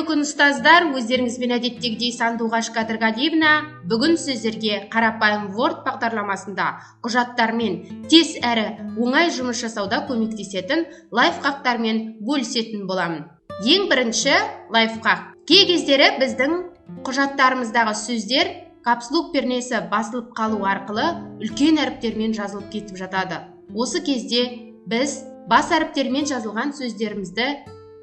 Қайырлы күн, ұстаздар! Өздеріңізбен әдеттегідей Сандуғаш Кәдірғалиевна. Бүгін сіздерге қарапайым Word бағдарламасында құжаттармен тез әрі оңай жұмыс жасауда көмектесетін лайфхактармен бөлісетін боламын. Ең бірінші лайфхак. Кей кездері біздің құжаттарымыздағы сөздер капслок пернесі басылып қалу арқылы үлкен әріптермен жазылып кетіп жатады. Осы кезде біз бас әріптермен жазылған сөздерімізді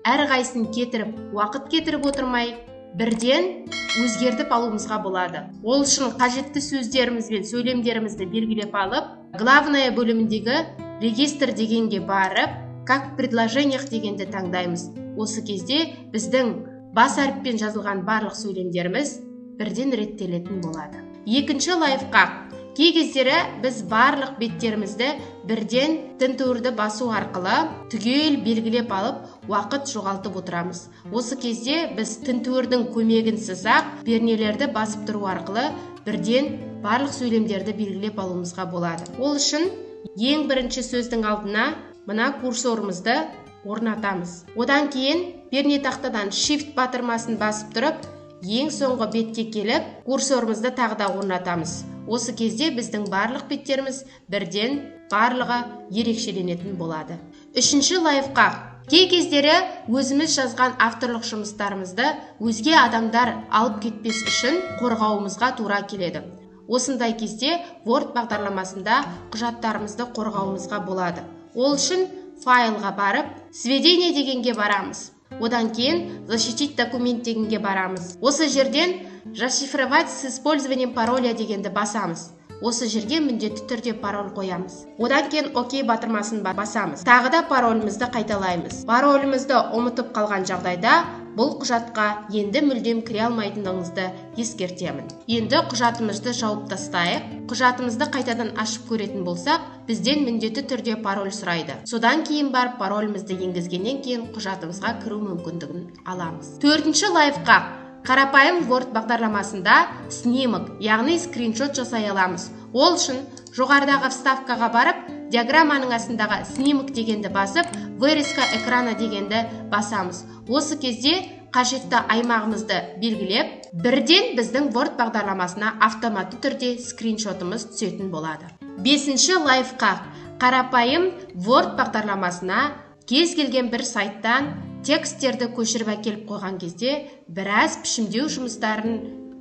әрқайсысын кетіріп, уақыт кетіріп отырмай, бірден өзгертіп алуымызға болады. Ол үшін қажетті сөздеріміз бен сөйлемдерімізді белгілеп алып, главное бөліміндегі регистр дегенге барып, как в предложениях дегенді таңдаймыз. Осы кезде біздің бас әріппен жазылған барлық сөйлемдеріміз бірден реттелетін болады. Екінші лайфхак. Кей кездері біз барлық беттерімізді бірден тінтуірді басу арқылы түгел белгілеп алып, уақыт жоғалтып отырамыз. Осы кезде біз тінтуірдің көмегінсіз-ақ пернелерді басып тұру арқылы бірден барлық сөйлемдерді белгілеп алуымызға болады. Ол үшін ең бірінші сөздің алдына мына курсорымызды орнатамыз. Одан кейін пернетақтадан Shift батырмасын басып тұрып, ең соңғы бетке келіп, курсорымызды тағы да орнатамыз. Осы кезде біздің барлық беттеріміз бірден барлығы ерекшеленетін болады. Үшінші лайфхак. Кей кездері өзіміз жазған авторлық жұмыстарымызды өзге адамдар алып кетпес үшін қорғауымызға тура келеді. Осындай кезде Word бағдарламасында құжаттарымызды қорғауымызға болады. Ол үшін файлға барып, сведение дегенге барамыз. Одан кейін защитить документ дегенге барамыз. Осы жерден зашифровать с использованием пароля дегенді басамыз. Осы жерге міндетті түрде пароль қоямыз. Одан кейін окей батырмасын басамыз. Тағы да паролімізді қайталаймыз. Паролімізді ұмытып қалған жағдайда бұл құжатқа енді мүлдем кіре алмайтыныңызды ескертемін. Енді құжатымызды жауып тастайық. Құжатымызды қайтадан ашып көретін болсақ, бізден міндетті түрде пароль сұрайды. Содан кейін барып, паролімізді енгізгеннен кейін құжатымызға кіру мүмкіндігін аламыз. Төртінші лайфхак. Қарапайым Word бағдарламасында снимок, яғни скриншот жасай аламыз. Ол үшін жоғарыдағы вставкаға барып, диаграмманың астындағы снимок дегенді басып, вырезка экрана дегенді басамыз. Осы кезде қажетті аймағымызды белгілеп, бірден біздің Word бағдарламасына автоматты түрде скриншотымыз түсетін болады. Бесінші лайфхак. Қарапайым Word бағдарламасына кез келген бір сайттан тексттерді көшіріп әкеліп қойған кезде біраз пішімдеу жұмыстарын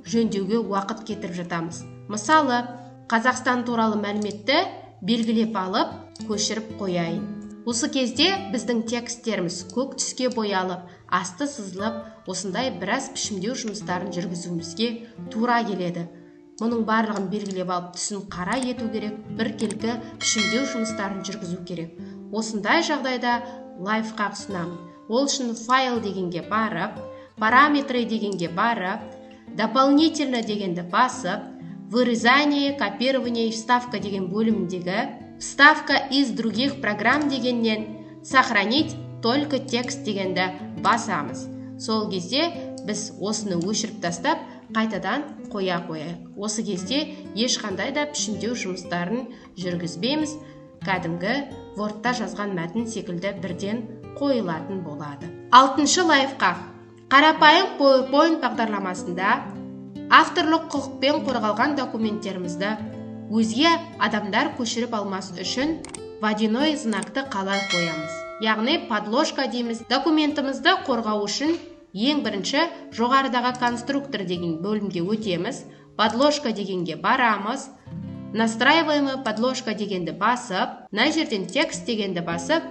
жөндеуге уақыт кетіріп жатамыз. Мысалы, Қазақстан туралы мәліметті белгілеп алып, көшіріп қояйын. Осы кезде біздің тексттеріміз көк түске боялып, асты сызылып, осындай біраз пішімдеу жұмыстарын жүргізуімізге тура келеді. Мұның барлығын белгілеп алып, түсін қара ету керек, біркелкі пішімдеу жұмыстарын жүргізу керек. Осындай жағдайда лайфхак ұсынамын. Ол үшін файл дегенге барып, параметры дегенге барып, дополнительно дегенді басып, вырезание, копирование и вставка деген бөліміндегі вставка из других программ дегеннен сохранить только текст дегенді басамыз. Сол кезде біз осыны өшіріп тастап, қайтадан қоя қояйық. Осы кезде ешқандай да пішімдеу жұмыстарын жүргізбейміз. Кәдімгі Wordта жазған мәтін секілді бірден қойылатын болады. Алтыншы лайфхак. Қарапайым PowerPoint бағдарламасында авторлық құқықпен қорғалған документтерімізді өзге адамдар көшіріп алмас үшін водяной знакты қалай қоямыз? Яғни подложка дейміз. Документімізді қорғау үшін ең бірінші жоғарыдағы конструктор деген бөлімге өтеміз, подложка дегенге барамыз, настраиваемая подложка дегенді басып, мына жерден текст дегенді басып,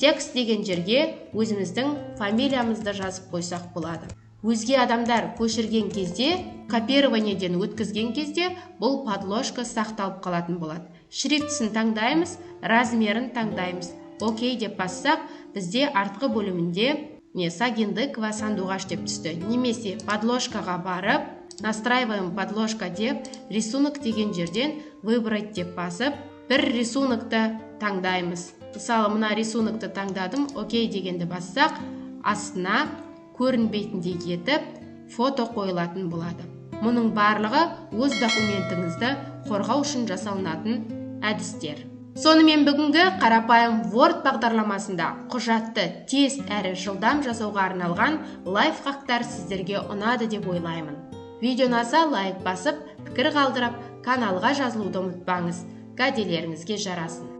текст деген жерге өзіміздің фамилиямызды жазып қойсақ болады. Өзге адамдар көшірген кезде, копированиеден өткізген кезде бұл подложка сақталып қалатын болады. Шрифтісін таңдаймыз, размерін таңдаймыз. Окей деп бассақ, бізде артқы бөлімінде не Сагиндыкова Сандуғаш деп түсті. Немесе подложкаға барып, настраиваем подложка деп, рисунок деген жерден выбрать деп басып, бір рисунокты таңдаймыз. Мысалы, мына рисунокты таңдадым, окей дегенді бассақ, астына көрінбейтіндей етіп фото қойылатын болады. Мұның барлығы өз документіңізді қорғау үшін жасалынатын әдістер. Сонымен, бүгінгі қарапайым Word бағдарламасында құжатты тез әрі жылдам жасауға арналған лайфхактар сіздерге ұнады деп ойлаймын. Видео ұнаса, лайк басып, пікір қалдырып, каналға жазылуды ұмытпаңыз. Кәделеріңізге жарасын.